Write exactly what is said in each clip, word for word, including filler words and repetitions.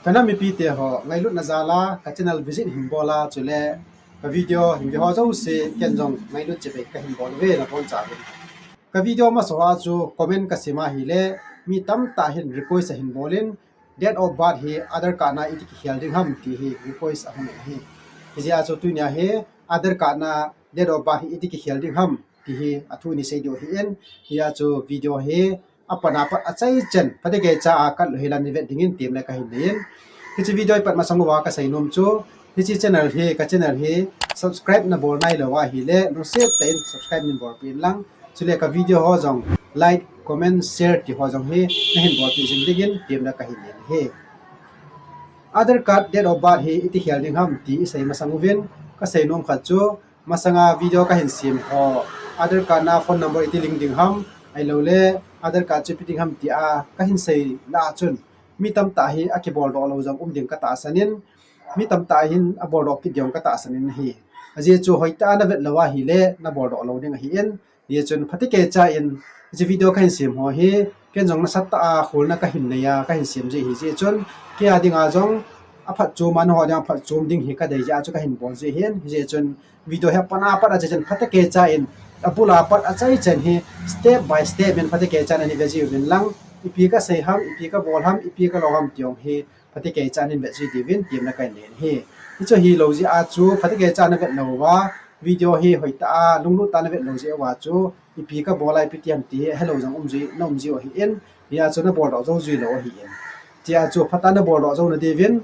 Ka nam mipite ho, ngailutna jal a ka channel visit hin bol a, chule ka video hin ve ho jouse ken jong ngailut chibai kahin bol uve nabonchauvin. Ka video masa hoa chu comment kasim a ahile, mi tamtah hin request ahin bol in, date of birth hi Aadhaar card na iti kikhel ding ham ti hi request ahung in ahi. Hijeh a chu tunia hi Aadhaar card na date of birth hi iti kikhel ding ham ti hi athu ni sei diu ahin, hijeh a chu video hi apat apat achaichan phatecha a kat lou hi lang navet dingin temna kahin nei in. Hiche video ipat masang uva kasei nom chu, hiche channel hi, ka channel hi subscribe nabol nailou ahile, lungset tah in subscribe neibolpeh in lang. Chule ka video ho jong like, comment, share ti ho jong hi nahin bolpeh jing dingin temna kahin nei in ahi. Aadhaar card date of birth hi iti khel ding ham ti isei masang uvin, kasei nom khat chu, masanga video kahin sem ho, Aadhaar card na phone number iti link ding ham, ahiloule Aadhaar card chu ipi ding ham tia kahin sei lah a chun, mi tamtah hi akiboldoh lou jong um ding katahsan in, mi tamtah hin aboldoh kit ding katahsan in ahi. Ajeh chu hoitah a navet lou ahile naboldoh lou ding ahin, hijeh chun phatecha in, hiche video kahin sem ho hi ken jong nasatah a kholna kahin nei a kahin sem jeh ahi jeh chun, kei a dinga jong aphatchom a, nangho dinga phatchom ding hi kadei jeh a chu kahin bol jeh ahin, hijeh chun video hi apat apat achaichan phatecha in, abul a pat achaichan hi step by step in phatecha in neive jiuvin lang, ipi kasei ham, ipi kabol ham, ipi kalo ham ti jong hi phatecha in neive ji diuvin temna kahin nei in ahi. Hichu hilou jeh a chu phatecha a navet lou uva, video hi hoitah a lunglut tah a navet lou jeh uva chu, ipi kabol a ipi ti ham ti hi helou jong um ji, na um jiu ahin, hijeh a chu naboldoh jou jui lou ahin. Hijeh a chu phatah a naboldoh jou nadiuvin,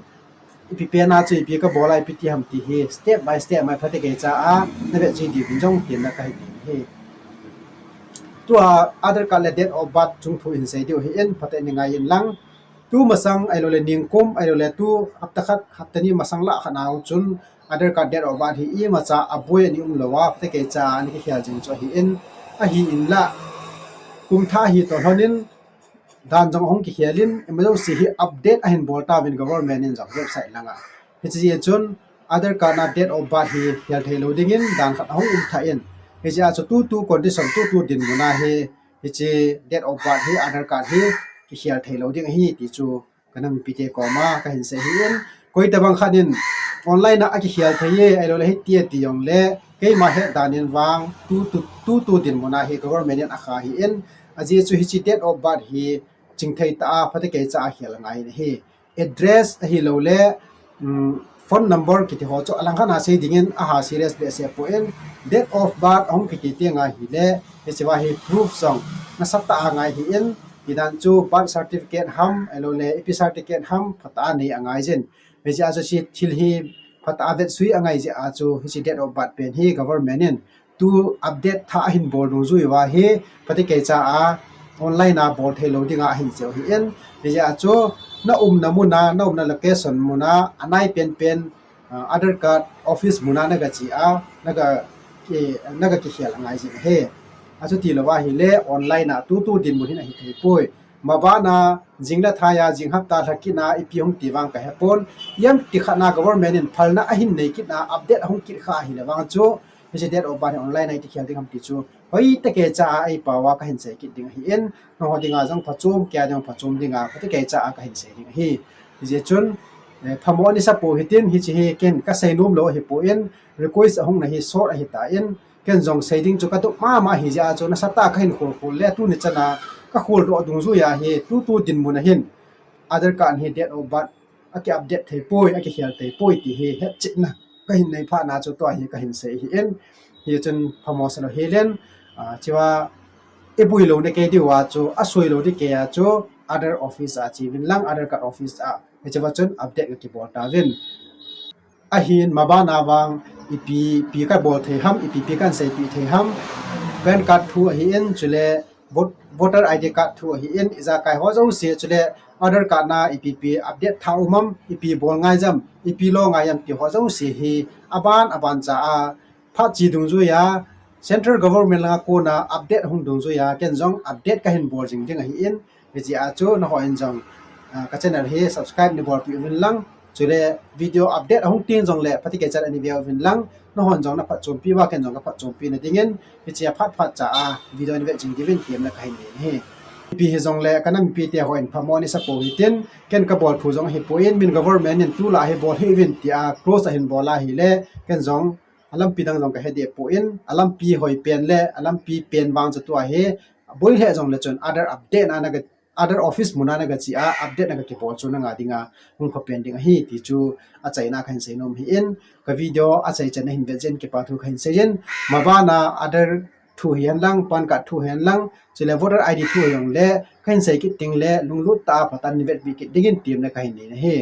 ipi pen a chu ipi kabol a ipi ti ham ti hi step by step mai phatecha a navet ji diuvin jong temna kahin nei in ahi. Tua Aadhaar card le date of birth chung thu hin sei diu ahin, phatah in ngai in lang. Tu masang ahiloule ningkum ahiloule tu hapta khat, hapta ni masang lah khat a chun Aadhaar card date of birth hi imacha aboi ani umlou a phatecha a ana kikhel jing chu ahin, ahinla kum thah hi toh lhon in dan jong ahung kikhel in, ima jouse hi update ahin bol tauvin government in jong website langa. Hiche jeh chun Aadhaar card na date of birth hi khel theilou dingin dan khat ahung um thah in, hijeh a chu tutu condition, tutu dinmun a hi hiche date of birth hi Aadhaar card hi kikhel theilou ding ahi ti chu ka nam mipite koma kahin sei ahin, koitobang khat in online a akikhel thei e, ahiloule hiti ati jongle, keima het dan in vang, tutu, tutu dinmun a hi government in akha ahin, ajeh chu hiche date of birth hi chingthei tah a phatecha a khel angai in ahi. Address ahiloule phone number kiti ho chu alangkhat a sei dingin aha serious behseh poi, date of birth ahung kiti teng ahile, hichea hi proof jong nasatah a ngai ahin, tidan chu birth certificate ham ahiloule ipi certificate ham phatah a nei angaijin. Hijeh a chu hiche thil hi phatah a vetsui angai jeh a chu hiche date of birth pen hi government in tu update thah ahin bol dungjui uva hi phatecha a online a bol theilou dinga ahin jeh u ahin, hijeh a chu na umna muna, na umna location muna anai penpen Aadhaar card office muna naga che a, naga, naga kikhel angaijin ahi. Achutilou ahile online a tutu dinmun hin ahi theipoi. Mabana jing le thai a, jing hapta lha kit a ipi hung ti vang kahepon, ipi khat na government in phalna ahin nei kit a update ahung kit kha ahile vang chu, hiche date of birth hi online a iti khel ding ham ti chu hoitah a eipao a kahin sei kit ding ahin, nangho dinga jong phachom, kei a dinga phachom dinga phatecha a kahin sei ding ahi. Hijeh chun phamo anasapoi hitin, hiche hi ken kasei nom lou ahipoi, request ahung na hi sot ahitan, ken jong sei ding chu kadup mama ahijeh a chu nasatah a kahin kholkhol le tuni chana kakholdoh dungjuia hi tutu dinmun a hin Aadhaar card hi date of birth aki update theipoi, akikhel theipoi ti hi hetchetna kahin nei phatna chu tua hi kahin sei ahin, hichun phamo salou helen, chua ibui louna kei diuva chu, asoi lou ding kei a chu Aadhaar office a cheuvin lang, Aadhaar card office a, hichea chun update kakibol tauvin. Ahin mabana vang ipi, ipi kabol thei ham, ipi, ipi kahin seipeh thei ham, PAN card thu ahin, chule voter ID card thu ahin, ijakai ho jouse, chule Aadhaar card na ipi, ipi update thah um am, ipi bol ngai jam, ipi lo ngai jam ti ho jouse hi aban, abancha a phat che dungjuia Central Government langa kona update hung dungjuia ken jong update kahin bol jing ding ahin, hijeh a chu nangho in jong ka channel hi subscribe neibolpeh uvin lang, chule video update ahung teng jongle phatecha a neiveu vin lang, nanghon jong naphatchompi uva ken jong kaphatchompina dingin hichea phat phatcha a video neive jing diuvin temna kahin nei ahi. Ipi hijongle kana mipite hon phamo ni sa pou hitin, ken kabol thu jong ahipoi, min government in tulai hi bol hih uvin tia close ahin bol ahile, ken jong alampi dang jong kahe deh poi, alampi hoi pen le alampi pen vang chu tua hi boi lheh jongle chun other update na, na ka, other office muna na kache a update na kakibol chu nanga dinga hung pha pen ding ahi ti chu achaina kahin seinom ahin, ka video achai chan nahin vet jeh in kipa thu kahin seiyin, mabana other thu hihen lang, PAN card thu hihen lang, chule voter I D thu hijongle kahin sei kit tengle lunglut tah a phatah in vetpeh kit dingin temna kahin nei ahi.